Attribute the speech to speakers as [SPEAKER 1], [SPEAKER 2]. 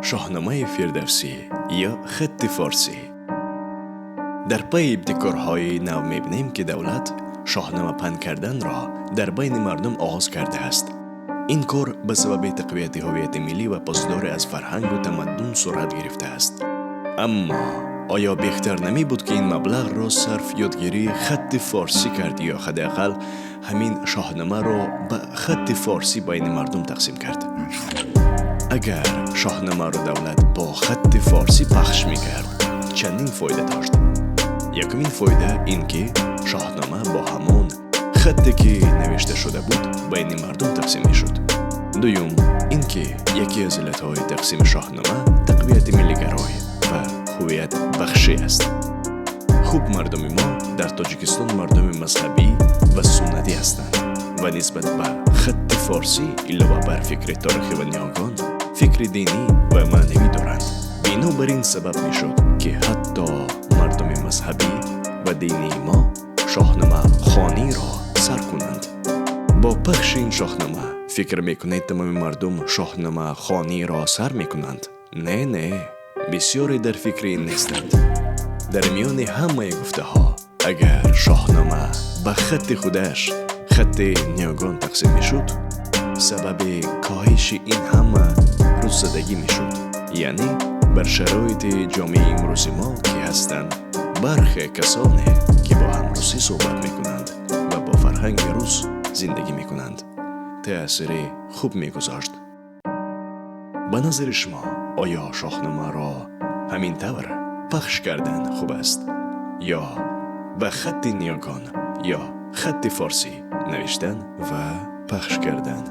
[SPEAKER 1] Шоҳномаи Фирдавсӣ ё хатти форсӣ. Дар пайи ибтикорҳои нав мебинем, ки давлат шоҳнома паҳн карданро дар байни мардум оғоз кардааст. Ин кор ба сабаби тақвияти ҳуввияти миллӣ ва посдорӣ аз фарҳангу тамаддун сурат гирифтааст. Аммо оё беҳтар намебуд, ки ин маблағро сарф ёдгирии хатти форсӣ кард ё ҳадди ақал ҳамин шоҳномаро ба хатти форсӣ байни мардум тақсим кард? Агар шоҳномаро давлат бо хатти форсӣ пахш мекард, чандин фоида дошт. Якумин фоида ин ки шоҳнома бо ҳамон хатте, ки навишта шуда буд, байни мардум тақсим мешуд. Дуюм ин ки яке аз иллатҳои тақсими шоҳнома тақвияти миллигароӣ ва ҳуввиятбахшӣ аст. Хуб, мардуми мо дар Тоҷикистон мардуми мазҳабӣ ва суннатӣ ҳастанд ва нисбат ба хатти форсӣ илова бар фикри торихӣ ва ниёгон фикри динӣ ва маънавӣ доранд. Бинобар ин сабаб мешуд, ки ҳатто мардуми мазҳабӣ ва динии мо шоҳнома хониро сар кунанд. Бо пахши ин шоҳнома, фикр мекунед, тамоми мардум шоҳнома хониро сар мекунанд? Не, не, бисёре дар фикри ин нестанд. Дар миёни ҳамаи гуфтаҳо, агар шоҳнома ба хатти худаш, хатти ниёгон, тақсим мешуд, сабаби коҳиши ин ҳама рӯззадагӣ мешуд. Яъне бар шароити ҷомеаи имрӯзи мо, ки ҳастанд бархе касоне, ки бо ҳам русӣ суҳбат мекунанд ва бо фарҳанги рус зиндагӣ мекунанд, таъсири хуб мегузошт. Ба назари шумо, оё шоҳномаро ҳамин тавр пахш кардан хуб аст ё ба хатти ниёгон ё хатти форсӣ навиштан ва пахш кардан?